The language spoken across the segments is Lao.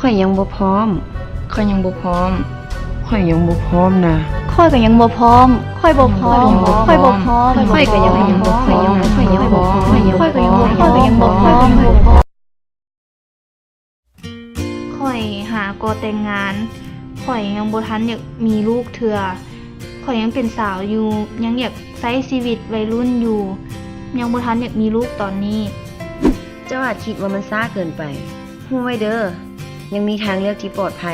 ຂ້ອຍຍັງບໍ່ພ້ອມ. ຂ້ອຍຍັງບໍ່ພ້ອມ. ຂ້ອຍຍັງບໍ່ພ້ອມນະ. ຂ້ອຍກໍຍັງບໍ່ພ້ອມ. ຂ້ອຍບໍ່ພ້ອມ. ຂ້ອຍບໍ່ພ້ອມ. ຂ້ອຍກໍຍັງບໍ່ພ້ອມ. ຂ້ອຍຍັງບໍ່ພ້ອມ. ຂ້ອຍກໍຍັງບໍ່ພ້ອມ. ຂ້ອຍຫາກໍແຕ່ງງານ. ຂ້ອຍຍັງບໍ່ທັນຢາກມີລູກເທື່ອ. ຂ້ອຍຍັງເປັນສາວຢູ່. ຍັງຢາກໃຊ້ຊີວິດໄວລຸ້ນຢູ່. ຍັງບໍ່ທັນຢາກມີລູກຕອນນີ້. ເຈົ້າອາດຄິດວ່າມັນຊ້າເກີນໄປ. ຮູ້ໄວ້ເດີ້, ຍັງມີທາງເລືອກທີ່ປອດໄພ.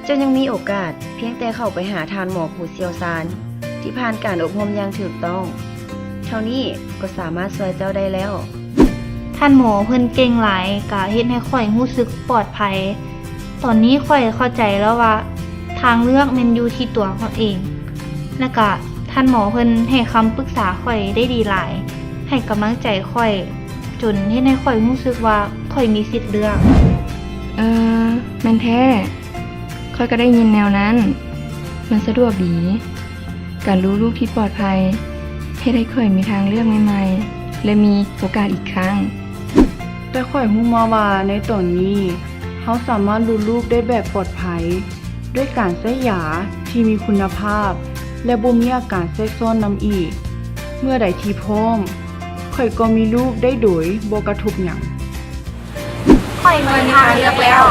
ເຈົ້າຍັງມີໂອກາດ, ພຽງແຕ່ເຂົ້າໄປຫາທ່ານໝໍຜູ້ຊ່ຽວຊານທີ່ຜ່ານການອົບຮົມຢ່າງຖືກຕ້ອງ. ເທົ່ານີ້ກໍສາມາດຊ່ວຍເຈົ້າໄດ້ແລ້ວ. ທ່ານໝໍເພິ່ນເກັ່ງຫຼາຍ, ກະເຮັດໃຫ້ຂ້ອຍຮູ້ສຶກປອດໄພ. ຕອນນີ້ຂ້ອຍເຂົ້າໃຈແລ້ວວ່າ ທາງເລືອກແມ່ນຢູ່ທີ່ຕົວເຮົາເອງ. ແລະກະທ່ານໝໍເພິ່ນໃຫ້ຄຳປຶກສາຂ້ອຍໄດ້ດີຫຼາຍ, ໃຫ້ກຳລັງໃຈຂ້ອຍ, ຈົນເຮັດໃຫ້ຂ້ອຍຮູ້ສຶກວ່າຂ້ອຍມີສິດເລືອກ. ເອີ ແມ່ນແທ້. ຂ້ອຍກໍໄດ້ຍິນແນວນັ້ນ. ມັນສະດວກດີ. ການຮູ້ລູກທີ່ປອດໄພ ເຮັດໃຫ້ຂ້ອຍມີທາງເລືອກໃໝ່ໆ ແລະ ມີໂອກາດອີກຄັ້ງ. ແຕ່ຂ້ອຍຮູ້ມາວ່າໃນຕອນນີ້ ເຮົາສາມາດຮູ້ລູກໄດ້ແບບປອດໄພ ດ້ວຍການໃຊ້ຢາທີ່ມີຄຸນນະພາບ ແລະ ບໍ່ມີອາການແຊກຊ້ອນນຳອີກ. ເມື່ອໃດທີ່ພ້ອມ, ຂ້ອຍກໍມີລູກໄດ້ໂດຍບໍ່ກະທົບຫຍັງ. ຂ້ອຍມີທາງເລືອກແລ້ວ.